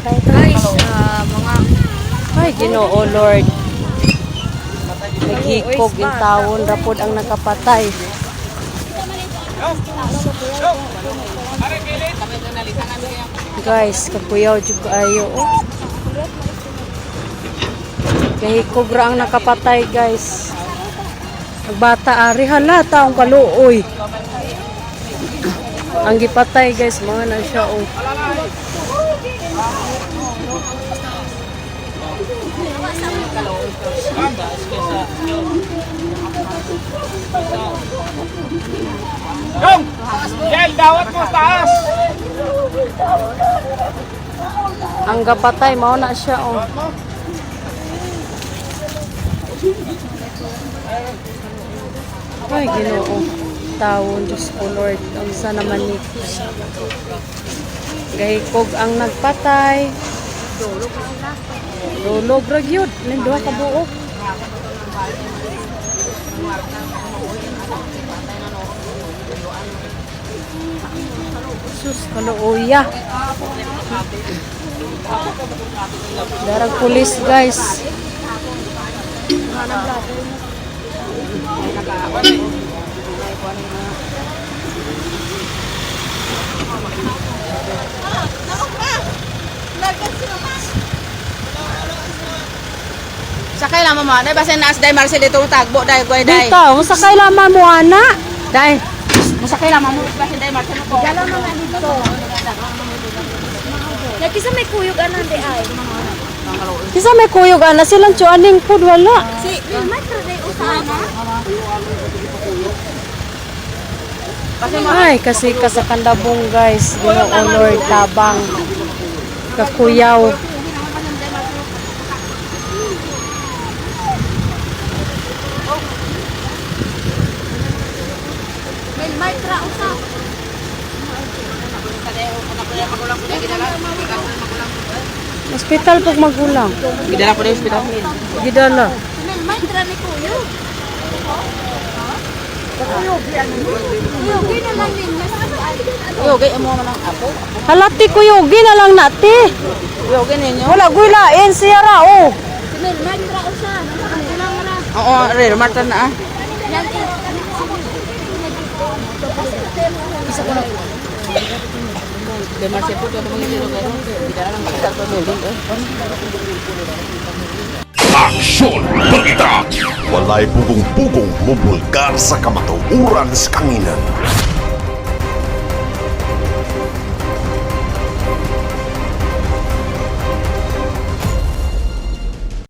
Guys, mga Ay, Ginoo Lord. Naghikog in tawon rapod ang nakapatay. Guys, kakuyaw jud kaayo oh. Gahikog ra ang nakapatay, guys. Nagbata ari hala taong kaluoy. Ang gipatay, guys, mga na siya oh. Yung! Gel, dawat mo sa taas! Ang gapatay mao na siya oh. Ay, Ginoo. Tawon, Diyos ko, Lord. Unsa naman ni Gahikog ang nagpatay. Dulog ra gyud. Ning duha ka buok. Sus, kaluoya. Darag pulis, guys. Sakay lang mama, dai basin naas dai Marcel dito tagbo dai goy dai. Dito, masakay lamang mo, ana. Dai. Masakay lang mama, basin dai Marcel ko. Nagkisa may kuyog anan di ay. Kisa may kuyog, ana. Silang tsuaning food, wala. Si Milmar day usana. Ay, kasi kasakandabong, guys. Ginoo Lord, tabang. Kakuyaw. Milmar tra usa. Hospital pag magulang. Gidala ko dai hospital. Gidala. Milmar tra ni kuyog. Kuyog na lang ninyo. Yo gay amo man ang apo. Halati kuyugi na lang nati. Yo gay ninyo. Wala gulain siya ra, oh. Si Milmar tra usa. Kulang ra. Oo, re Martin na ah. Isa ko na. Dai Marcel po ko mga dito ko. Gidala lang hospital ko building eh. Aksyon Balita! Walay pugong-pugong mubulgar sa kamatuoran sa kanginan.